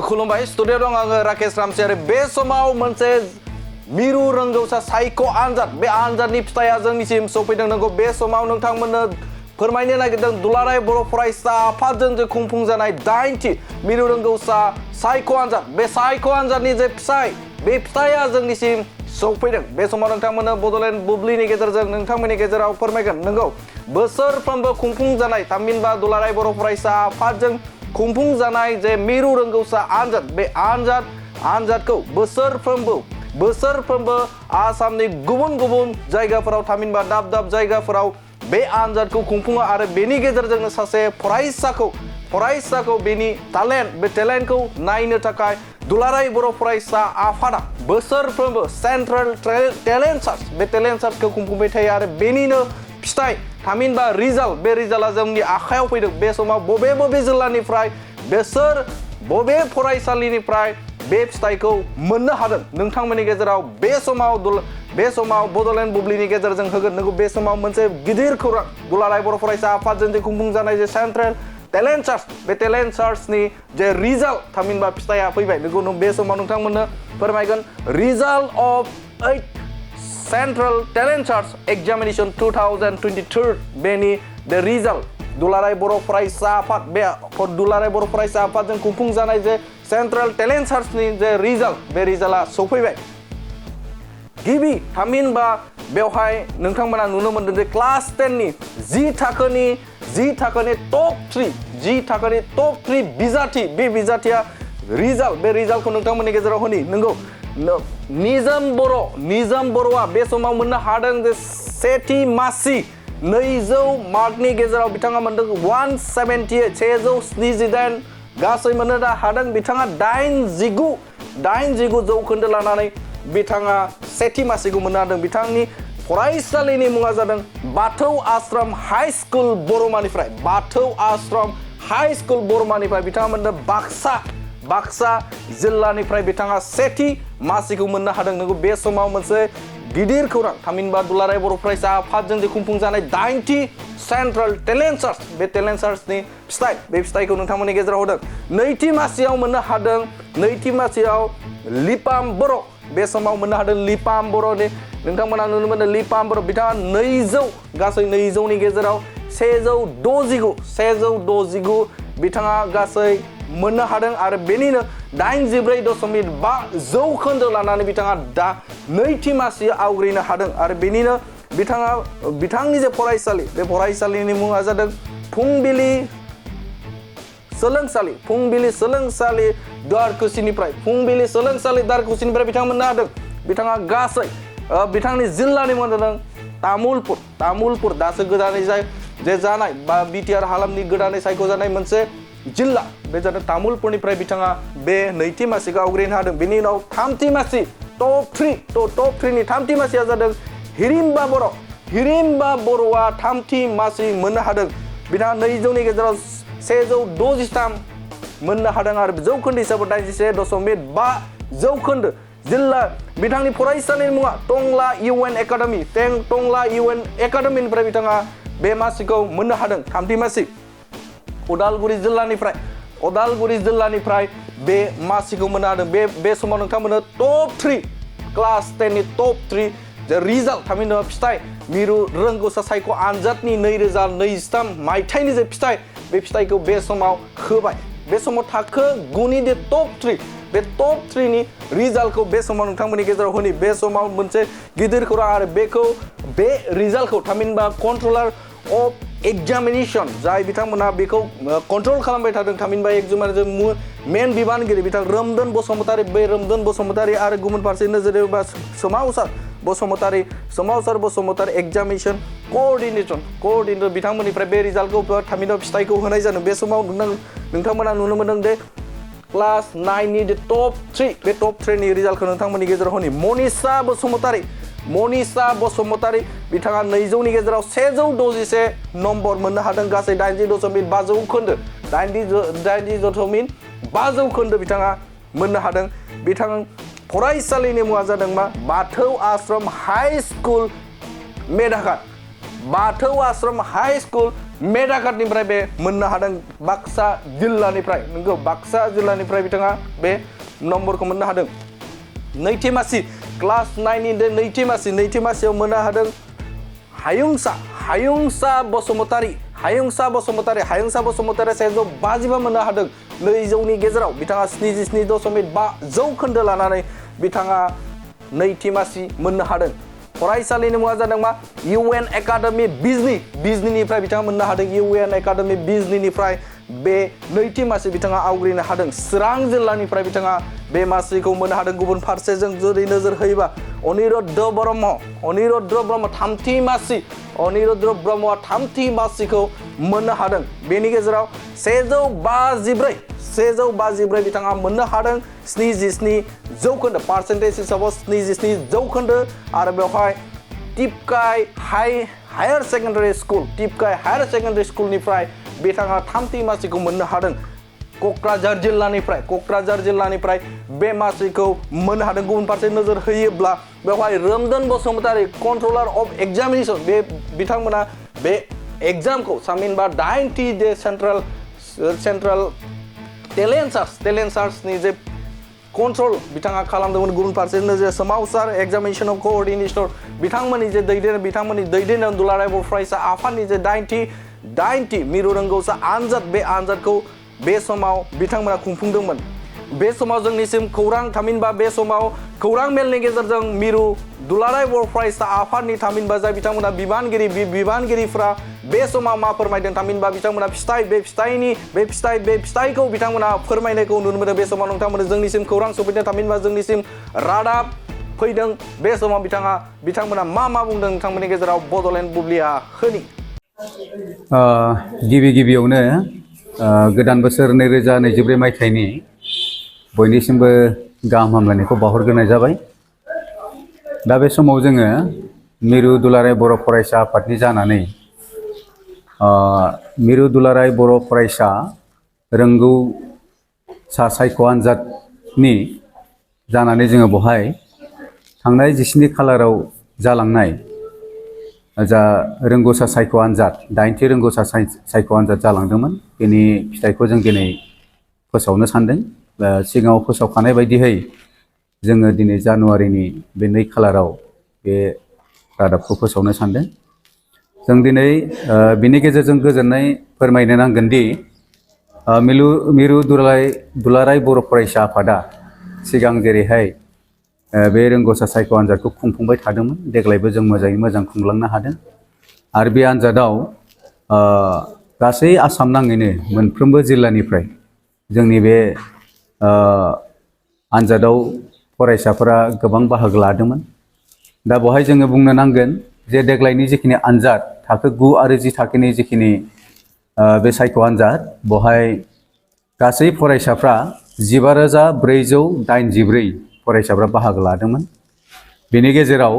खुलुमबाय स्टुडिअ दं आङो राकेश रामसियारि बे समाव मोनसे मिरु रोंगौसा सायख' आनजाद बे आनजादनि फिथाइया जोंनिसिम सफैदों नंगौ बे समाव नोंथांमोननो फोरमायनो नागिरदों दुलाराय बर' फरायसा आफादजों जे खुंफुंजानाय 8थि मिरु रोंगौसा सायख' आनजाद बे सायख' आनजादनि जे फिथाइ बे फिथाइया जोंनिसिम सफैदों बे समाव नोंथांमोननो बड'लेण्ड बुब्लिनि गेजेरजों नोंथांमोननि गेजेराव फोरमायगोन नंगौ बोसोरफ्रोमबो खुंफुंजानाय थामहिनबा दुलाराय बर' फरायसा आफादजों खुंफुंजानाय जे मिरु रोंगौसा आनजाद बे आनजादखौ बोसोरफ्रोमबो आसामनि गुबुन गुबुन जायगाफोराव थामहिनबा दाब दाब जायगाफोराव बे आनजादखौ खुंफुङो आरो बेनि गेजेरजोंनो सासे फरायसाखौ बेनि बे टेलेन्टखौ नायनो थाखाय दुलाराय बर' फरायसा आफादा बोसोरफ्रोमबो सेन्ट्रेल टेलेन्ट सार्च बे टेलेन्ट सार्चखौ खुंफुंबाय थायो आरो बेनिनो फिथाइ थामहिनबा रिजाल्ट बे रिजाल्टआ जोंनि आखायाव फैदों बे समाव बबे जिल्लानिफ्राय बबे फरायसालिनिफ्राय बे फिथाइखौ मोननो हादों नोंथांमोननि गेजेराव बे समाव बड'लेण्ड बुब्लिनि गेजेरजों होगोन नंगौ बे समाव मोनसे गिदिर खौरां दुलाराय बर' फरायसा आफादजों जे खुंफुंजानाय जे सेन्ट्रेल टेलेन्ट सार्च बे टेलेन्ट सार्चनि जे रिजाल्ट थामहिनबा फिथाइया फैबाय नंगौ बे समाव नोंथांमोननो फोरमायगोन result of 8 central talent search examination 2023 बेनि बे रिजाल्ट दुलाराय बर' फरायसा आफाद बे दुलाराय बर' फरायसा आफादजों खुंफुंजानाय जे सेन्ट्रेल टेलेन्ट सार्चनि जे रिजाल्ट बे रिजाल्टआ सफैबाय गिबि थामहिनबा बेवहाय नोंथांमोना नुनो मोनदों जे क्लास 10नि जि थाखोनि टप 3 बिजाथि बे बिजाथिया रिजाल्ट बे रिजाल्टखौ नोंथांमोननि गेजेराव होनि नंगौ निजोम बर'आ बे समाव मोननो हादों जे सेथि मासि 200 मार्कनि गेजेराव बिथाङा मोनदों 178 गासै मोननो हादों बिथाङा 89 जौखोन्दो लानानै बिथाङा सेथि मासिखौ मोननो हादों बिथांनि फरायसालिनि मुङा जादों बाथौ आश्रम हाइ स्कुल बरमानिफ्राय बिथाङा मोनदों बाक्सा जिल्लानिफ्राय बिथाङा सेथि मासिखौ मोननो हादों नंगौ बे समाव मोनसे गिदिर खौरां थामहिनबा दुलाराय बर' फरायसा आफादजों जे खुंफुंजानाय 8थि सेन्ट्रेल टेलेन्ट सार्च बे टेलेन्ट सार्चनि बे फिथाइखौ नोंथांमोननि गेजेराव होदों नैथि मासियाव मोननो हादों लिपाम बर' बे समाव मोननो हादों लिपाम बर'नि नोंथांमोना नुनो मोनदों लिपाम बर' बिथाङा गासै 200नि गेजेराव 169 बिथाङा गासै मोननो हादों आरो बेनिनो 84.5 जौखोन्दो लानानै बिथाङा दा नैथि मासि आवग्रिनो हादों आरो बेनिनो बिथांनि जे फरायसालि बे फरायसालिनि मुङा जादों फुंबिलि सोलोंसालि दारकुसिनिफ्राय बिथाङा मोननो हादों बिथाङा गासै बिथांनि जिल्लानि मुङा जादों तामुलपुर दासो गोदानै जानाय बा बिटिआर हालामनि गोदानै सायख'जानाय मोनसे जिल्ला बे जादों तामुलपुरनिफ्राय बिथाङा बे नैथि मासिखौ आवग्रिनो हादों बेनि उनाव थामथि मासि टप 3नि थामथि मासिया जादों हिरिम्बा बर'आ थामथि मासि मोननो हादों बिथाङा 200नि गेजेराव 163 मोननो हादों आरो जौखोन्दो हिसाबै 81.5 जौखोन्दो जिल्ला बिथांनि फरायसालिनि मुङा टंला इउएन एकाडेमिनिफ्राय बिथाङा बे मासिखौ मोननो हादों थामथि मासि उदालगुरि जिल्लानिफ्राय बे मासिखौ मोननो हादों बे समाव नोंथांमोननो टप 3 क्लास 10नि टप 3 जे रिजाल्ट थामहिनबा फिथाइ मिरु रोंगौसा सायख' आनजादनि 2023 मायथाइनि जे फिथाइ बे फिथाइखौ बे समाव होबाय बे समाव थाखो 9नि जे टप 3 बे टप 3नि रिजाल्टखौ बे समाव नोंथांमोननि गेजेराव होनि बे समाव मोनसे गिदिर खौरां आरो बे रिजाल्टखौ थामहिनबा कन्ट्रलार अफ एग्जामिनेसन जाय बिथांमोना बेखौ कन्ट्रल खालामबाय थादों थामहिनबा एग्जामिनेसन मेन बिबानगिरि बिथां रोमदोन बसुमतारी आरो गुबुन फारसे नोजोर होयोबा सोमावसार बसुमतारी एग्जामिनेसन कोअर्डिनेटर बिथांमोननिफ्राय बे रिजाल्टखौ थामहिनबा फिथाइखौ होनाय जादों बे समाव नोंथांमोना नुनो मोनदों दे क्लास 9नि जे टप 3 बे टप 3नि रिजाल्टखौ नोंथांमोननि गेजेराव होनि मनिषा बसुमतारी बिथाङा 200नि गेजेराव 161 नम्बर मोननो हादों गासै 80.5 जौखोन्दो बिथाङा मोननो हादों बिथां फरायसालिनि मुङा जादों मा बाथौ आश्रम हाइ स्कुल मेधाघाट मेदाकाटनिफ्राय बे मोननो हादों बाक्सा जिल्लानिफ्राय नंगौ बाक्सा जिल्लानिफ्राय बिथाङा बे नम्बरखौ मोननो हादों नैथि मासि क्लास 9 नि नैथि मासियाव मोननो हादों हायुंसा बसुमतारी 155 मोननो हादों 200नि गेजेराव बिथाङा 77.5 जौखोन्दो लानानै बिथाङा नैथि मासि मोननो हादों फरायसालिनि मुङा जादों मा UN एकाडेमी बिजनीनिफ्राय बिथाङा मोननो हादों UN एकाडेमी बिजनीनिफ्राय बे नैथि मासि बिथाङा आवग्रिनो हादों चिरां जिल्लानिफ्राय बिथाङा बे मासिखौ मोननो हादों गुबुन फारसेजों जुदि नोजोर होयोबा अनिरुद्र ब्रह्म थामथि मासिखौ मोननो हादों बेनि गेजेराव 154 बिथाङा मोननो हादों 77 जौखोन्दो पार्सेन्टेज हिसाबाव 77 जौखोन्दो आरो बेवहाय टिपकाय हायर सेकेन्डारि स्कुलनिफ्राय बिथाङा थामथि मासिखौ मोननो हादों क'क्राझार जिल्लानिफ्राय बे मासिखौ मोननो हादों गुबुन फारसे नोजोर होयोब्ला बेवहाय Romdon Basumatary controller of examination बे बिथांमोना बे एग्जामखौ थामहिनबा 9टी जे सेन्ट्रेल टेलेन्ट जे कन्ट्रल बिथाङा खालामदोंमोन गुबुन फारसे नोजोर सोमावसार एग्जामिनेशन अफ कोअर्डिनेटर बिथांमोननि दैदेनगिरि दुलाराय बर' फरायसा आफादनि जे 9टी मिरु रोंगौसा आनजाद बे आनजादखौ बे समाव बिथांमोना खुंफुंदोंमोन बे समाव जोंनिसिम खौरां थामहिनबा बे समाव खौरां मेलनि गेजेरजों मिरु दुलाराय बर' फरायसा आफादनि थामहिनबा जाय बिथांमोना बिबानगिरिफ्रा बे समाव मा फोरमायदों थामहिनबा बिथांमोना बे फिथाइखौ बिथांमोना फोरमायनायखौ नुनो मोनो बे समाव नोंथांमोना जोंनिसिम खौरां सफैदों थामहिनबा जोंनिसिम रादाब फैदों बे समाव बिथांमोना मा बुंदों नोंथांमोननि गेजेराव बड'लेण्ड बुब्लिया होनि गिबियावनो गोदान बोसोर 2024 मायथाइनि बयनिसिमबो गाहाम हामलायनायखौ बावहरग्रोनाय जाबाय दा बे समाव जोङो मिरु दुलाराय बर' फरायसा आफादनि जानानै मिरु दुलाराय बर' फरायसा रोंगौसा सायख' आनजादनि जानानै जोङो बेवहाय थांनाय 17 खालाराव जालांनाय जा रोंगौसा सायख' आनजाद 9थि रोंगौसा सायख' आनजाद जालांदोंमोन बेनि फिथाइखौ जों दिनै फोसावनो सानदों सिगाङाव फोसावखानाय बायदियै जोङो दिनै जानुवारिनि बे 2 खालाराव बे रादाबखौ फोसावनो सानदों जों दिनै बिनि गेजेरजों गोजोननाय फोरमायनो नांगोन दि मिरु दुलाराय बर' फरायसा आफादा सिगां जेरैहाय बे रोंगौसा सायख' आनजादखौ खुंफुंबाय थादोंमोन देग्लायबो जों मोजाङै मोजां खुंलांनो हादों आरो बे आनजादाव गासै आसाम नाङैनो मोनफ्रोमबो जिल्लानिफ्राय जोंनि बे आनजादाव फरायसाफोरा गोबां बाहागो लादोंमोन दा बेवहाय जोङो बुंनो नांगोन जे देग्लायनि जिखिनि आनजाद थाखो 9 आरो 10 थाखोनि जिखिनि बे सायख' आनजाद बेवहाय गासै फरायसाफ्रा 15,484 फरायसाफ्रा बाहागो लादोंमोन बेनि गेजेराव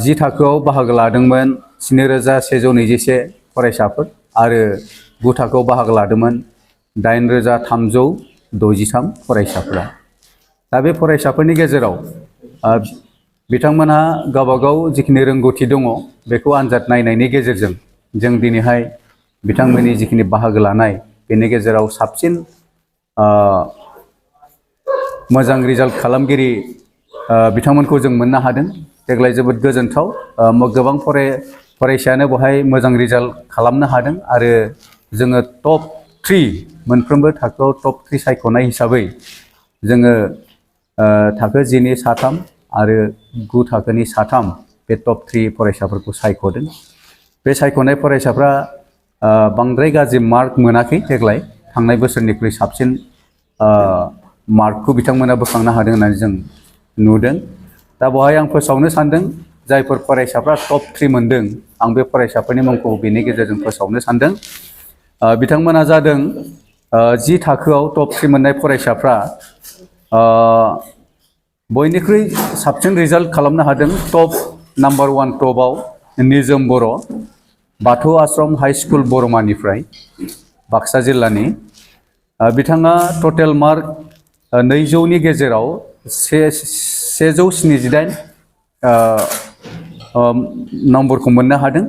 10 थाखोआव बाहागो लादोंमोन 7,121 फरायसाफोर आरो 9 थाखोआव बाहागो लादोंमोन 8,363 फरायसाफोरा दा बे फरायसाफोरनि गेजेराव बिथांमोनहा गावबागाव जिखिनि रोंगौथि दङ बेखौ आनजाद नायनायनि गेजेरजों जों दिनैहाय बिथांमोननि जिखिनि बाहागो लानाय बेनि गेजेराव साबसिन मोजां रिजाल्ट खालामगिरि बिथांमोनखौ जों मोननो हादों देग्लाय जोबोद गोजोनथाव गोबां फरायसायानो बेवहाय मोजां रिजाल्ट खालामनो हादों आरो जोङो टप 3 मोनफ्रोमबो थाखोआव टप 3 सायख'नाय हिसाबै जोङो थाखो 10 नि 3 आरो 9 थाखोनि 3 बे टप 3 फरायसाफोरखौ सायख'दों बे सायख'नाय फरायसाफ्रा बांद्राय गाज्रि मार्क मोनाखै देग्लाय थांनाय बोसोरनिख्रुइ साबसिन मार्कखौ बिथांमोना बोखांनो हादों होननानै जों नुदों दा बेवहाय आं फोसावनो सानदों जायफोर फरायसाफ्रा टप 3 मोनदों आं बे फरायसाफोरनि मुंखौ बेनि गेजेरजों फोसावनो सानदों बिथांमोना जादों 10 थाखोआव टप 3 मोननाय फरायसाफ्रा बयनिख्रुइ साबसिन रिजाल्ट खालामनो हादों टप नाम्बार 1 टपआव निजोम बर' बाथौ आश्रम हाई स्कुल बरमानिफ्राय बाक्सा जिल्लानि बिथाङा टटेल मार्क 200नि गेजेराव 178 नम्बरखौ मोननो हादों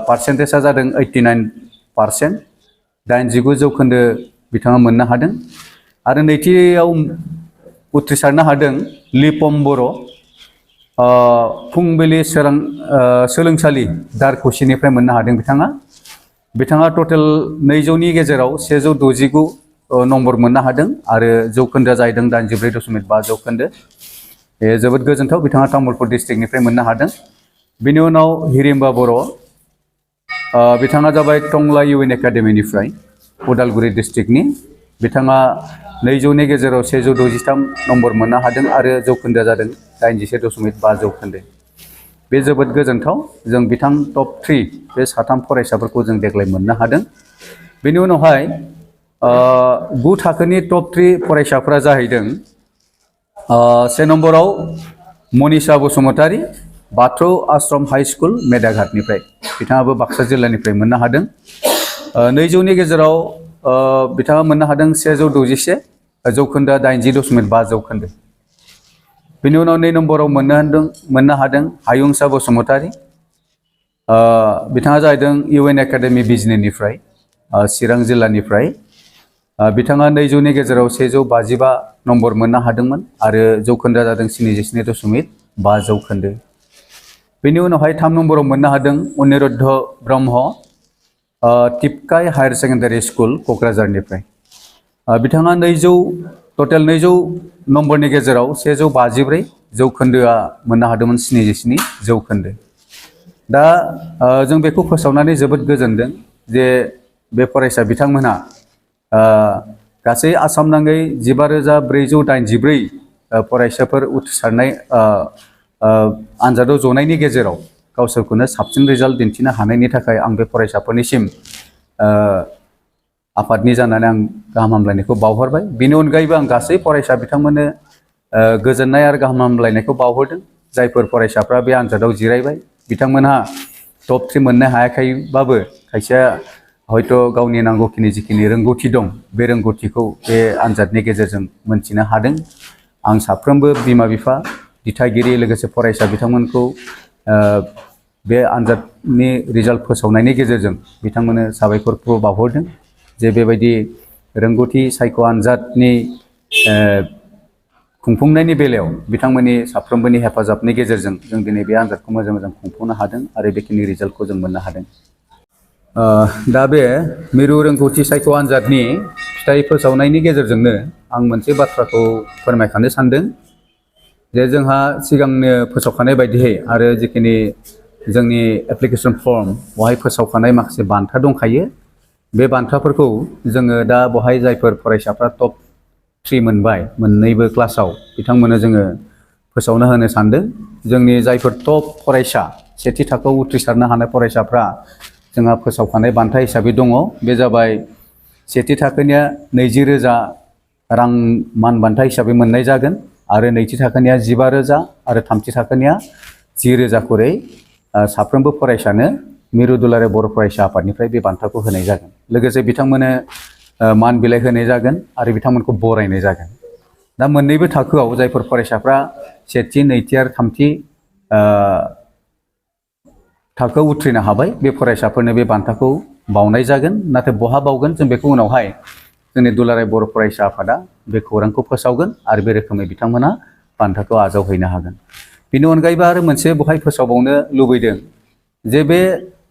पार्सेन्टेजआ जादों 89%, 89 जौखोन्दो बिथाङा मोननो हादों। आरो नैथियाव उथ्रिसारनो हादों लिपम बर', फुंबिलि सोलोंसालि दारखुसिनिफ्राय मोननो हादों बिथाङा टटेल 200नि गेजेराव 169 नम्बर मोननो हादों आरो जौखोन्दोआ जाहैदों 84.5 जौखोन्दो। बे जोबोद गोजोनथाव, बिथाङा तामुलपुर डिस्ट्रिक्टनिफ्राय मोननो हादों। बिनि उनाव हिरिम्बा बर', बिथाङा जाबाय टंला इउएन एकाडेमिनिफ्राय उदालगुरि डिस्ट्रिक्टनि, बिथाङा 200नि गेजेराव 163 नम्बर मोननो हादों आरो जौखोन्दोआ जादों 81.5 जौखोन्दो। बे जोबोद गोजोनथाव, जों बिथां टप 3 बे साथाम फरायसाफोरखौ जों देग्लाय मोननो हादों। बेनि उनावहाय 9 थाखोनि टप 3 फरायसाफोरा जाहैदों 1 नम्बराव मनिषा बसुमतारी, बाथौ आश्रम हाई स्कुल मेदाघाटनिफ्राय, बिथाङाबो बाक्सा जिल्लानिफ्राय मोननो हादों। 200नि गेजेराव बिथाङा मोननो हादों 161, जौखोन्दोआ 80.5 जौखोन्दो। बेनि उनाव 2 नम्बराव मोननो हादों हायुंसा बसुमतारी, बिथाङा जाहैदों इउएन एकाडेमि बिजनीनिफ्राय, चिरां जिल्लानिफ्राय, बिथाङा 200नि गेजेराव 155 नम्बर मोननो हादोंमोन आरो जौखोन्दोआ जादों 77.5 जौखोन्दो। बेनि उनावहाय 3 नम्बराव मोननो हादों अनिरुद्ध ब्रह्म, टिपकाय हायार सेकेन्डारि स्कुल क'क्राझारनिफ्राय, बिथाङा टटेल 200 नम्बरनि गेजेराव 154 जौखोन्दोआ मोननो हादोंमोन 77 जौखोन्दो। दा जों बेखौ फोसावनानै जोबोद गोजोनदों जे बे फरायसा बिथांमोनहा गासै आसाम नाङै 15,484 फरायसाफोर उथ्रिसारनाय आनजादाव जनायनि गेजेराव गावसोरखौनो साबसिन रिजाल्ट दिन्थिनो हानायनि थाखाय आं बे फरायसाफोरनिसिम आफादनि जानानै आं गाहाम हामलायनायखौ बावहरबाय। बेनि अनगायैबो आं गासै फरायसा बिथांमोननो गोजोननाय आरो गाहाम हामलायनायखौ बावहरदों। जायफोर फरायसाफ्रा बे आनजादाव जिरायबाय, बिथांमोनहा टप 3 मोननो हायाखैबाबो खायसेया हयथ' गावनि नांगौखिनि जिखिनि रोंगौथि दं, बे रोंगौथिखौ बे आनजादनि गेजेरजों मोनथिनो हादों। आं साफ्रोमबो बिमा बिफा, दिथागिरि लोगोसे फरायसा बिथांमोनखौ बे आनजादनि रिजाल्ट फोसावनायनि गेजेरजों बिथांमोननो साबायखरखौ बावहरदों जे बेबायदि रोंगौथि सायख' आनजादनि खुंफुंनायनि बेलायाव बिथांमोननि साफ्रोमबोनि हेफाजाबनि गेजेरजों जों दिनै बे आनजादखौ मोजां खुंफुंनो हादों आरो बेखिनि रिजाल्टखौ जों मोननो हादों। दा बे मिरु रोंगौथि सायख' आनजादनि फिथाइ फोसावनायनि गेजेरजोंनो आं मोनसे बाथ्राखौ फोरमायखानो सानदों जे जोंहा सिगांनो फोसावखानाय बायदियै आरो जिखिनि जोंनि एप्लिकेसन फर्म बहाय फोसावखानाय माखासे बान्था दंखायो। बे बान्थाफोरखौ जोङो दा बहाय जायफोर फरायसाफ्रा टप 3 मोनबाय मोननैबो क्लासाव, बिथांमोननो जोङो फोसावनो होनो सानदों। जोंनि जायफोर टप फरायसा, सेथि थाखोआव उथ्रिसारनो हानाय फरायसाफ्रा जोंहा फोसावखानाय बान्था हिसाबै दङ। बे जाबाय सेथि थाखोनिया 20,000 रां मान बान्था हिसाबै मोननाय जागोन आरो नैथि थाखोनिया 15,000 आरो थामथि थाखोनिया 10,000 खरै साफ्रोमबो फरायसानो मिरु दुलाराय बर' फरायसा आफादनिफ्राय बे बान्थाखौ होनाय जागोन। लोगोसे बिथांमोननो मान बिलाइ होनाय जागोन आरो बिथांमोनखौ बरायनाय जागोन। दा मोननैबो थाखोआव जायफोर फरायसाफ्रा सेथि, नैथि आरो थामथि थाखोआव उथ्रिनो हाबाय, बे फरायसाफोरनो बे बान्थाखौ बावनाय जागोन। नाथाय बहा बावगोन जों बेखौ उनावहाय जोंनि दुलाराय बर' फरायसा आफादा बे खौरांखौ फोसावगोन आरो बे रोखोमै बिथांमोना बान्थाखौ आजावहैनो हागोन। बेनि अनगायैबो आरो मोनसे बहाय फोसावबावनो लुबैदों जे बे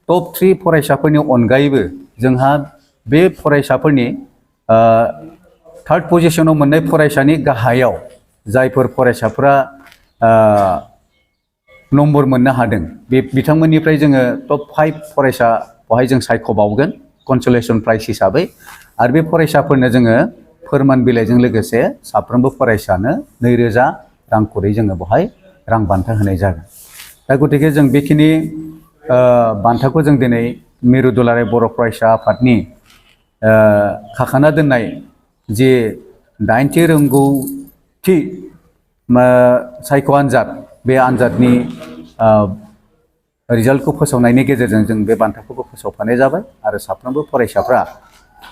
टप 3 फरायसाफोरनि अनगायैबो जोंहा बे फरायसाफोरनि 3rd पजिशनाव मोननाय फरायसानि गाहायाव जायफोर फरायसाफोरा नम्बर मोननो हादों, बे बिथांमोननिफ्राय जोङो टप 5 फरायसा बहाय जों सायख'बावगोन कनसलेसन प्राइज हिसाबै। आरो बे फरायसाफोरनो जोङो फोरमान बिलाइजों लोगोसे साफ्रोमबो फरायसानो 2,000 रां खरै जोङो बहाय रां बान्था होनाय जागोन। दा गतिके जों बेखिनि बान्थाखौ जों दिनै मिरु दुलाराय बर' फरायसा आफादनि खाखाना दोननाय जे 8थि रोंगौथि सायख' आनजाद, बे आनजादनि रिजाल्टखौ फोसावनायनि गेजेरजों जों बे बान्थाखौबो फोसावफानाय जाबाय आरो साफ्रोमबो फरायसाफ्रा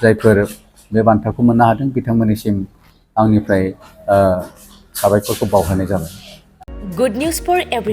जायफोर बे बान्थाखौ मोननो हादों बिथांमोननिसिम आंनिफ्राय साबायखरखौ बावहरनाय जाबाय। Good news for everyone.